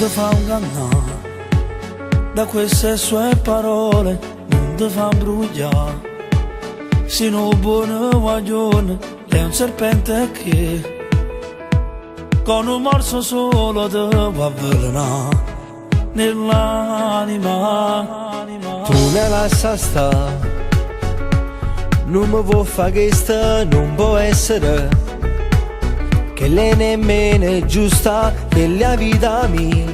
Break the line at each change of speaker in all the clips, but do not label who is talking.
Te fa ingannare da queste sue parole, non te fa imbrugliare. Si nu buono guaglione, è un serpente che con un morso solo te va avvelenare nell'anima.
Tu me lassa sta. Nun me vuò fa chesta, nun può essere. Che lei nemmeno è giusta, che la vita mia.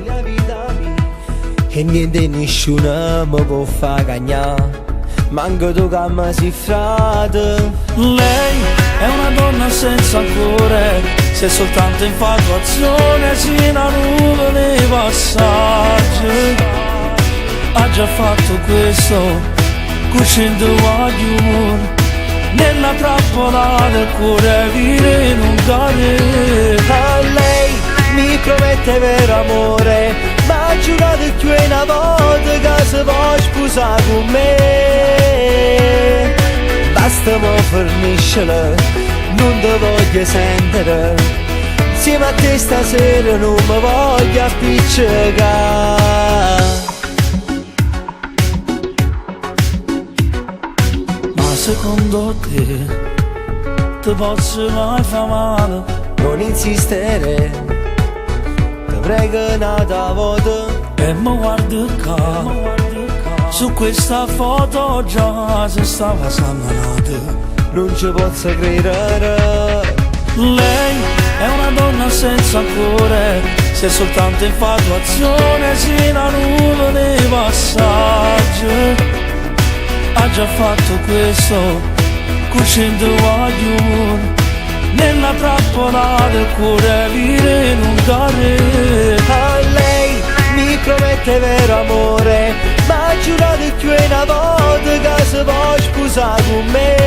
E niente nessuno mi può fa cagnare. Manco tu che mi sei frate.
Lei è una donna senza cuore, se è soltanto infatuazione, si una nuvola di passaggio. Ha già fatto questo, cucendo guaglione, nella trappola del cuore vive non cade.
A lei mi promette vero amore, ma ha giurato più una volta che si può sposare con me. Basta mo forniscela, non te voglio sentire. Insieme a te stasera non mi voglio appiccicare.
Ma secondo te, ti posso mai fa male?
Non insistere, ti prego un'altra volta.
E mi guarda qua, su questa foto già si stava sanando.
Non ci posso credere.
Lei è una donna senza cuore, se è soltanto infatuazione, si una nuvola di passaggio. Ha già fatto questo, cucendo guaglione, nella trappola del cuore vive non cade.
A lei mi promette vero amore, ma ha giurato più una volta che si può sposare con me.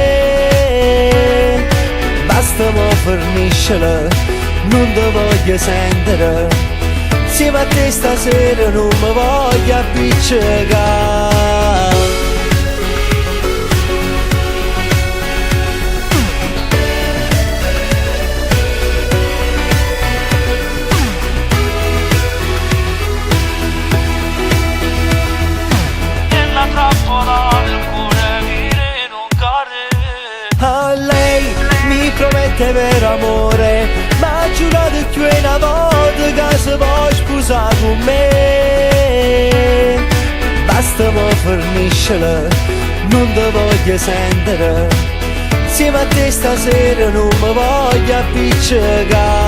Basta mo forniscela, non te voglio sentire. Insieme a te stasera non mi voglio appiccicare.
Nella trappola del cuore vive non cade.
A lei mi promette vero amore, ma ha giurato più una volta che si può sposare con me. Basta mo forniscela, non te voglio sentire. Insieme a te stasera non mi voglio appiccicare.